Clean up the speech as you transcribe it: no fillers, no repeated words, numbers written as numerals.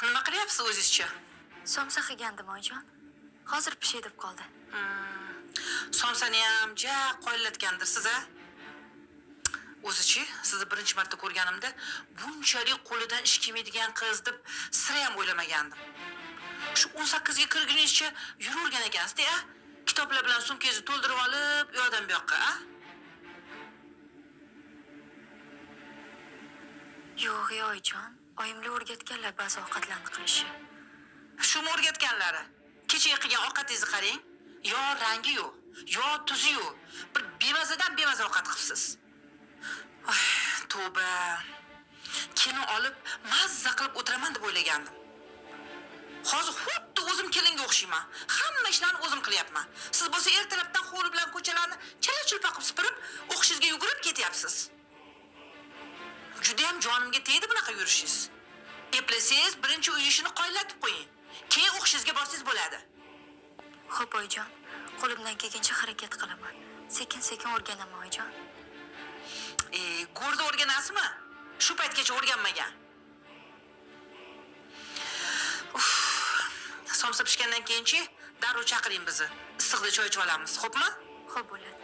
Nima qilyapsiz o'zizcha? Somsa qilgandim, oyijon. Hozir pishay deb qoldi. Somsani ham ja qoyillatgandirsiz a? O'zichi, sizni birinchi marta ko'rganimda bunchalik qo'lidan ish kelmaydigan qiz deb sira ham o'ylamagandim. Shu 18 ga kirguningizcha yuravergan ekansiz-da, a? Kitoblar bilan sumkangizni to'ldirib olib, u yoqdan bu yoqqa, a? Yo'q, ey oyijon. Oyimlar o'rgatganlar ba'zi ovqatlarni qilishni. Shumi o'rgatganlari? Kecha qilgan ovqatingizni qarang. Yo rangi yo'q, yo tuzi yo'q. Bir bemazadan bemaza ovqat qilibsiz. Ay, tavba. Kelin olib mazza qilib o'tiraman deb o'ylagandim. Hozir xuddi o'zim kelinga o'xshayman. Hamma ishlarni o'zim qilyapman. Siz bo'lsa ertalabdan hovli bilan ko'chalarni chala-chulpa qilib supurib, o'qishingizga yugurib ketyapsiz. Juda ham jonimga tegdi bunaqa yurishingiz. Eplasangiz birinchi uy ishini qoyillatib qo'ying. Keyin o'qishingizga borsangiz bo'ladi. Xo'p, oyijon. Qo'limdan kelgancha harakat qilaman. Sekin-sekin o'rganaman, oyijon. Go'rda o'rganasizmi? Shu paytgacha o'rganmagan. Uf, somsa pishgandan keyinchi darrov chaqiring bizni. Issiqda choy ichib olamiz, xo'pmi? Xo'p bo'ladi.